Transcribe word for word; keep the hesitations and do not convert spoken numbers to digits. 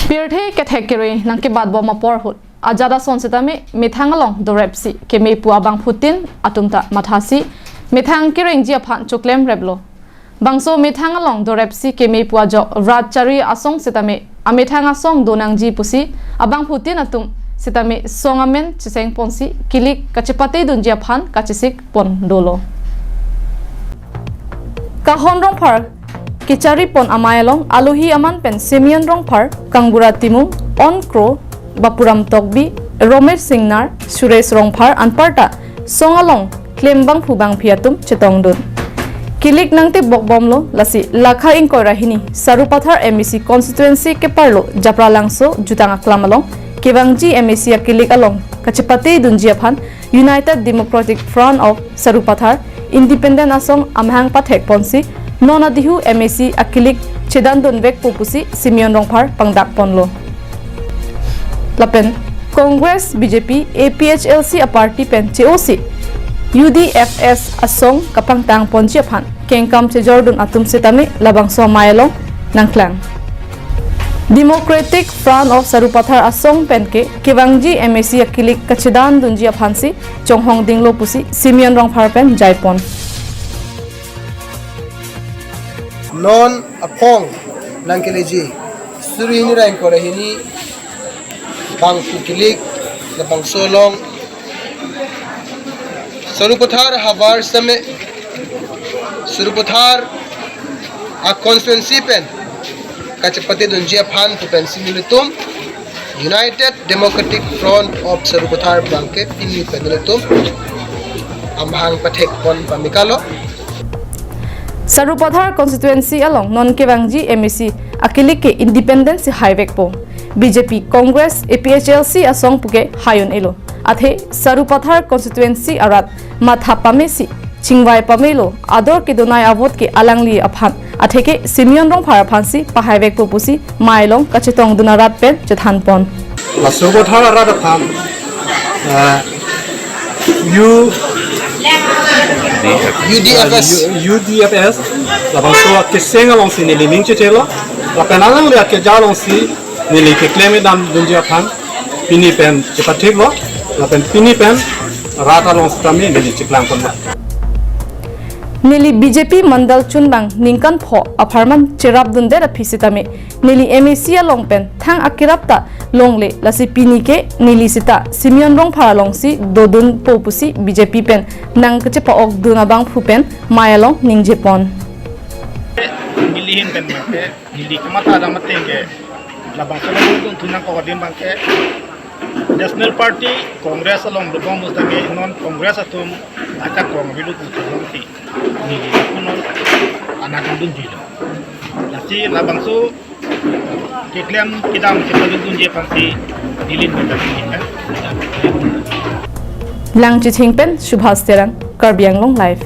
Pirthe kethek kere nangkebat bom apor ahut ajat ason sitame methang along dorepsi keme pu abangphutin atum ta mathasi methang kerengji aphan choklemreplo. Bangso methang along dorepsi keme pu ajok rat chari asong sitame amethang asong donangji pusi abangphutin atum sitame song amen cheseng ponsi kilik kachepate dunji aphan kachesik pon dolo. Kahon Rongphar kechari pon amei along alohi aman pen Simeon Rongphar, Kangbura Timung, Onkro, Bapuram Tokbi, Romesh Singnar, Suresh Rongphar anparta song along klem bangphu bangphi atum chetongdun. Kilik nangtebok bomlo, lasi lakha ingkoi ra hini Sarupathar M A C constituency keparlo Japralangso jutang aklam along kevangji M A C akilik along kachepate dunji aphan United Democratic Front of Sarupathar Independent asong amahang pathek ponsi non adihu M A C akilik chedan dunvekpo pusi Simeon Rongphar pangdak ponlo. Lapen Congress, B J P, A P H L C aparty pen che-osi U D F S asong kapangtang ponji aphan kengkam chejordun atum sitame labangso amei along nangklang. Democratic Front of Sarupathar asong penke kevangji M A C akilik kachedan dunji aphansi chonghong dinglo pusi Simeon Rongphar pen jaipon. Non aphong nangkeleji suri hini ra ingkoi ra hini bangphu kilik labangso along Sarupathar havar same Sarupathar a constituency pen kachepate dunji aphan pu pensi nelitum United Democratic Front of Sarupathar abangke pini pen nelitum amahang pathek pon pamikalo. Sarupathar constituency along non kevangji M A C akilik ke independent si haivekpo. B J P, Congress, A P H L C asong puke hai un-elo. Athe Sarupathar constituency arat matha pamesi chingvai pamelo, ador kedonai avote ke alangli aphan atheke Simeon Rongphar aphansi pahaivekpo pusi mei along kachetongdun arat pen chethanpon. Sarupathar arat aphan, eh, U-, U D F S. U-, U D F S labangso akeseng alongsi neli ning chechelo. Lapen alangli akeja alongsi neli keklem dam dunji aphan pini pen chepathiklo. Lapen pini pen rat along sitame neli cheklang ponlo. Neli B J P mandal chunbang ningkan pho apharman cherapdundet aphi sitame neli M A C along pen thang akerap ta longle, lasi pini ke neli sita Simeon Rongphar alongsi dodunpo pusi B J P pen nangkachepa-okdun abangphu pen mei along ningjepon. Neli ahin pen mate, neli kamatha dam ateng ke labangso along dun thunang ko adim abangke National Party Congress along lubong mus dage non Congress atum ajakong bilut mus dage neli kunon anak dun dilo. Lasi labangso keklem kedam keklem dunji aphansi neli minta neli kan. Langchithing pen Subhas Terang, Karbi Anglong Live.